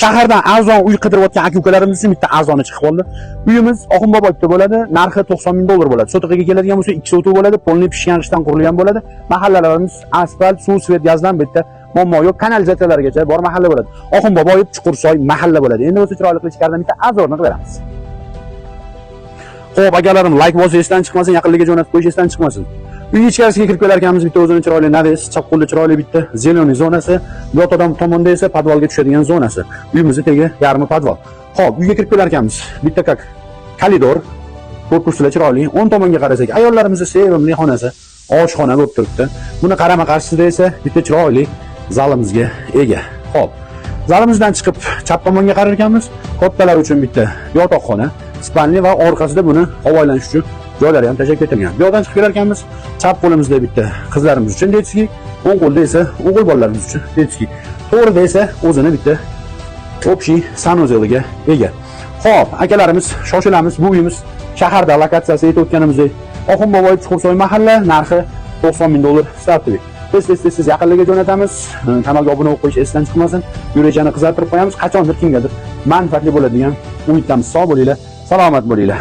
Shahardan arzon uy qidirayotgan aka-ukalarimiz uchun bitta arzoni chiqib qoldi. Uyimiz Oxunboboyda bo'ladi, narxi 90 ming dollar bo'ladi. Sotiqiga keladigan bo'lsa, 2 sotiq bo'ladi, полный pishgan g'ishtdan qurilgan bo'ladi. Mahallalarimiz asfalt, suv, свет, gazdan bu yerda muammo yo'q, kanalizatsiyalargacha bor mahalla bo'ladi. Oxunboboyev Chuqursoy mahalla bo'ladi. Endi bo'lsa chiroyli qilib ichkaridan bitta обзор ni qilib beramiz. Xo'p, akalarim, layk bosish esdan chiqmasin, yaqinlarga jo'natib qo'yish esdan chiqmasin. Uy ichkarisiga kirib kelar ekanmiz, bitta o'zini chiroyli навес, chap qo'lda chiroyli bitta зеленый zonasi, bu yoq tomonda esa podvalga tushadigan zonasi. Uyimizni tagi yarmi podval. Xo'p, uyga kirib kelar ekanmiz. Bitta как koridor, korpuslar chiroyli. O'ng tomonga qarasak, ayollarimizni sevimli xonasi, oshxona bo'lib turibdi. Buni qarama-qarshisida esa bitta chiroyli zalimizga ega. Xo'p, zalimizdan chiqib chap tomonga qarar ekanmiz, kattalar uchun bitta yotoqxona, спальный va orqasida buni havo aylanish uchun joylari ham tashlab ketilgan. Bu yoqdan chiqib kelar ekanmiz, chap qo'limizda bitta qizlarimiz uchun детский, o'ng qo'lda esa o'g'il bolalarimiz uchun детский. To'g'rida esa o'zini bitta общий санузел iga ega. Xo'p, akalarimiz, shoshilamiz. Bu uyimiz shaharda, lokatsiyasi aytib o'tganimizdek, Oxunboboyev Chuqursoy mahalla, narxi 90 ming dollar стартовый. Tez tez tez tez yaqinlarga jo'natamiz. Kanalga obuna bo'lib qo'yish esdan chiqmasin. Yurakchani qizartirib qo'yamiz. Qachondir kimgadir manfaatli bo'ladigan umiddamiz. Sog' bo'linglar, salomat bo'linglar.